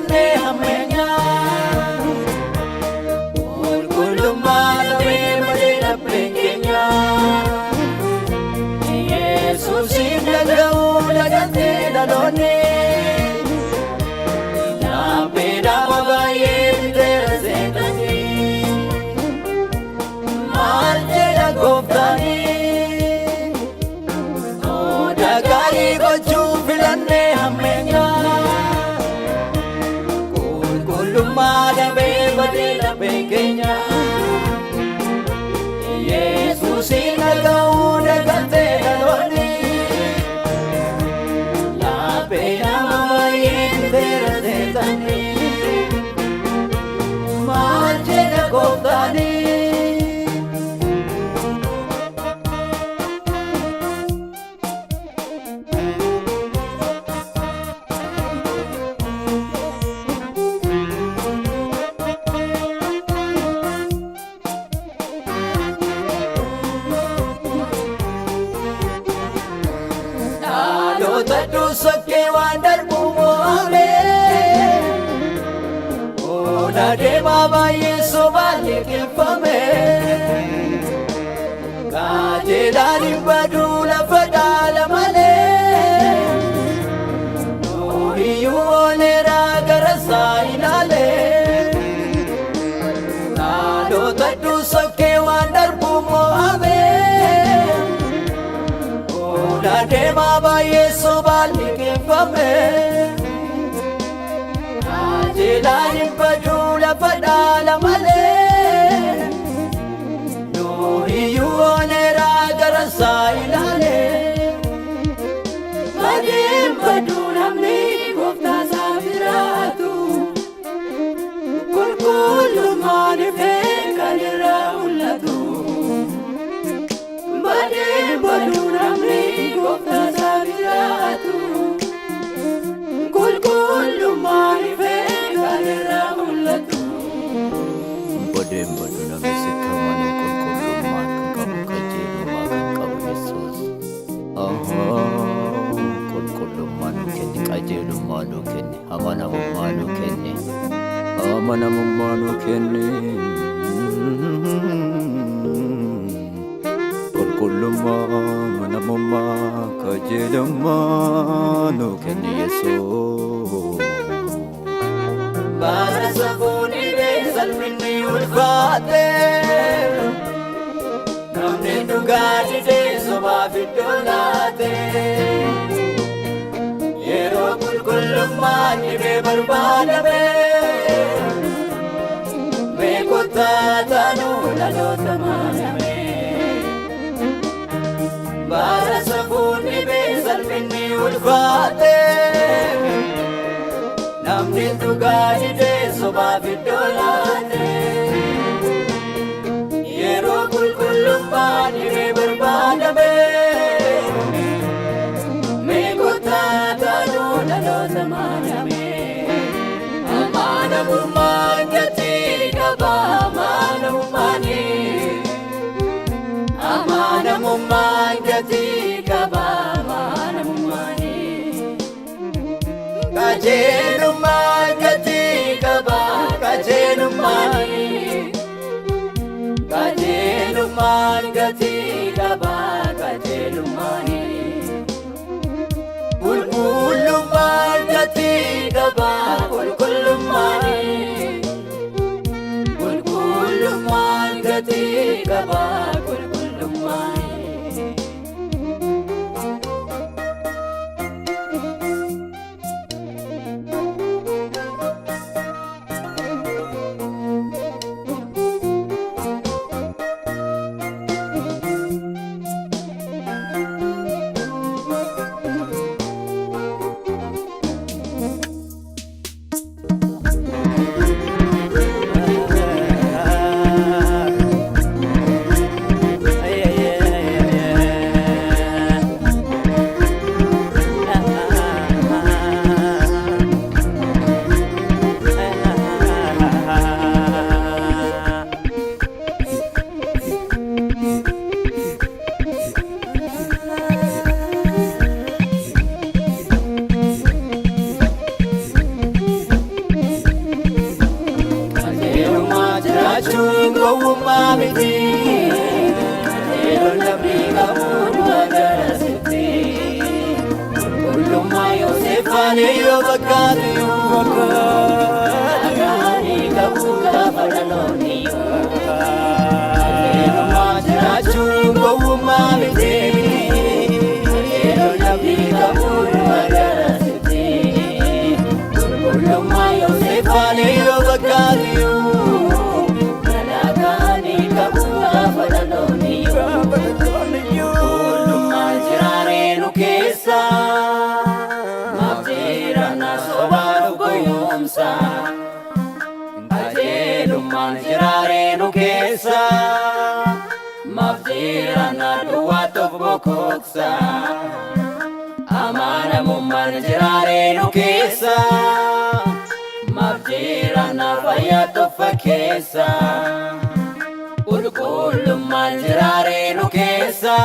filannee hammeenya. Qulqullummaa dhabee malee lapheen keenya. Yesuusin dhaga'uu dagatee dhaloonni. Laphee nama baay'ee biteera seexanni. Maal jedha gooftaani? Qooda gaarii gochuu filannee hammeenya. Qulqullummaa dhabee badee lapheen keenya. Yesuusin dhaga'uu dagatee dhaloonni. Laphee nama baay'ee biteera seexanni. Maal jedha gooftaani? Dhaloota sokkee waan darbu mo'ame. Ola deemaa baay'ee sobaan liqimfame. Qajeelaan hin baduu lafa dhaala malee. Nuyiyyuu ooleera gara isaa ilaalee. Dhaloota sokkee waan darbu mo'ame. Ola deemaa baay'ee sobaan liqimfame. Qajeelaan hin baduu lafa dhaala malee. Nuyiyyuu ooleera gara isaa ilaalee. Badeen baduu namni gooftaa isaa biraatu. Qulqullummaan ifee kan irraa mul'atu. Badeen baduu namni gooftaa isaa biraatu. Qulqullummaan ifee kan irraa mul'atu. Badeen badu namni sitti amanu, qulqullummaa kan qabu, qajeelummaa kan qabu Yesuus. Qulqullummaa nuu kenni, qajeelummaa nuu kenni, amanamummaa nuu kenni. Amanamummaa nuu kenni. Qulqullummaa, amanamummaa, qajeelummaa nuu kenni Yesuus. Bara safuun dhibee salphinni ulfaate. Namni dhugaa didee sobaaf iddoo laate. Yeroo qulqullummaan dhibee barbaadame. Beekottaa taanuu dhaloota maaname. Bara safuun dhibee salphinni ulfaate. Namni dhugaa didee sobaaf iddoo laate. Yeroo qulqullummaan dhibee barbaadame. Meekottaa taanuu dhaloota maaname. Amanamummaan gatii qaba amanamummaani. Amanamummaan gatii qaba amanamummaani. Qajeelummaan gatii qaba qajeelummaani. Qajeelummaan gatii qaba qajeelummaani. Qulqullummaan gatii qaba qulqullummaani. Qulqullummaan gatii qaba qulqullummaani. Yoseefaanii yoo fakkaatu Gaanii qabu gaafa dhaloonni. Qajeelummaa jiraachuun gowwummaa miti. Qajeelonni abdii qabu magaalaa sitti. Qulqullummaa Yoseefaanii yoo fakkaatu Galaagaanii qabu gaafa dhaloonni. Qulqullummaan jiraaree nu keessa. Maaf jiraanna sobaan of gowwoomsa. Qajeelummaan jiraaree nu keessa. Maaf jiraanna duwwaatti of bokoksa. Amanamummaan jiraaree nu keessa. Maaf jiraanna fayyaatti of fakkeessa. Qulqullummaan jiraaree nu keessa.